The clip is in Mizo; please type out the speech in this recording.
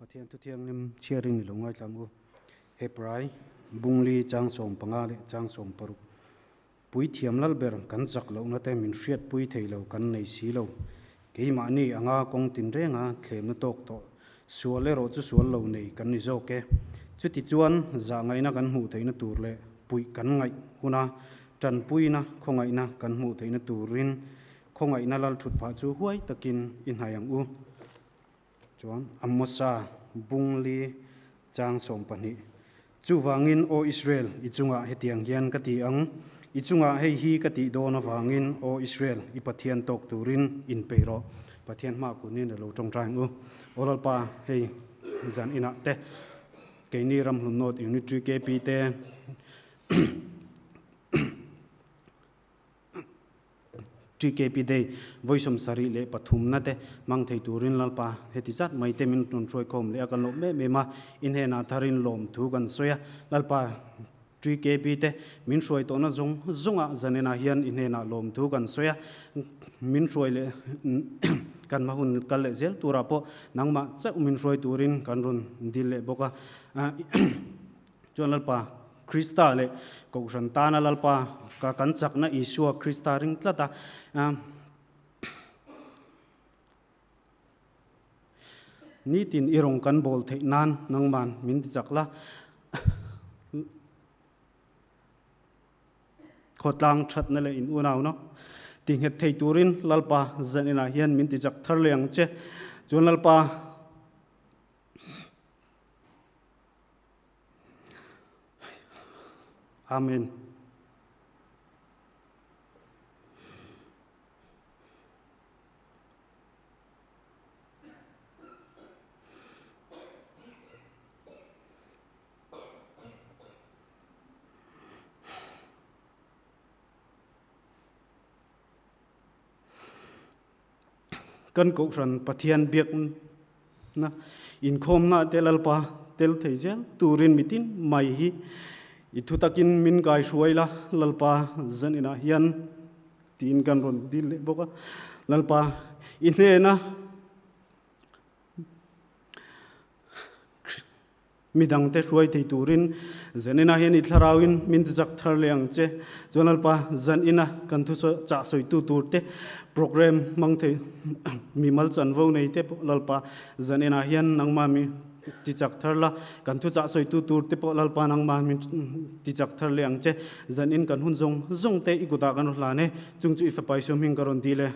Pathian Thuthianghlim chhiarin i lo ngaithla ang u. Hebrai bungli chang 15 leh chang 16 Puithiam lalber kan chak lohna te min hriatpui thei lo kan nei si lo. Keimahni anga kawng tinrenga thlemna tawk tawh sual erawh chu sual lo nei kan ni zawk e. Chutichuan zahngaihna kan hmuh theihna tur leh puih kan ngaih huna tanpuina khawngaihna kan hmuh theihna turin khawngaihna lal thut phah chu huai takin i hnai ang u. Chuan Amosa bungli chang 12, Chuvangin, Aw Israel, i chungah hetiang hian ka ti ang, i chungah hei hi ka tih dawn avangin, Aw Israel, i Pathian tawk turin inpeih rawh. Pathian hma kunin a lo tawngtai ang u. Aw Lalpa, hei zan inah te, keini Ramhlun North Unit 3 KP te, TKP Day vawi 73 na te hmang thei turin Lalpa heti zat mai te min rawn hruai khawm leh a, kan lawm em em a, i hnenah tharin lawm thu kan sawi a, Lalpa TKP te min hruai tawhna zawng zawngah zanenah hian i hnenah lawm thu kan sawi a, min hruai leh kan hma hun kal leh zel turah pawh nangmah chauh min hruai turin kan rawn dil leh bawk a. Chuan Lalpa Krista leh Kohhran tana Lalpa ka kan chakna Isua Krista ring tlat a, nitin i rawn kan bawl theih nan nangman min ti chak la. Khawtlang thatna leh in unauna ti nghet thei turin Lalpa zaninah hian min ti chak thar leh ang che. Chuan Lalpa Amen. Kan Kohhran Pathian biakna inkhawmna te Lalpa tel thei zel turin mitin mai hi i thutakin min kai hruai la, Lalpa zaninah hian tiin kan rawn dil leh bawk a. Lalpa i hnena Midangte hruai thei turin zanina hian i thlarauin min tichak thar leh ang che. Chuan Lalpa, zanina kan thu chah sawitu turte program hmang thei mimal chanvo nei te pawh Lalpa zanina hian nangmah mi tichak thar la, kan thu chah sawitu turte pawh Lalpa nangmah min tichak thar leh ang che. Zanin kan hun zawng zawng te i kutah kan rawn hlan e, chung chu i fapa Isua hming ka rawn dil e.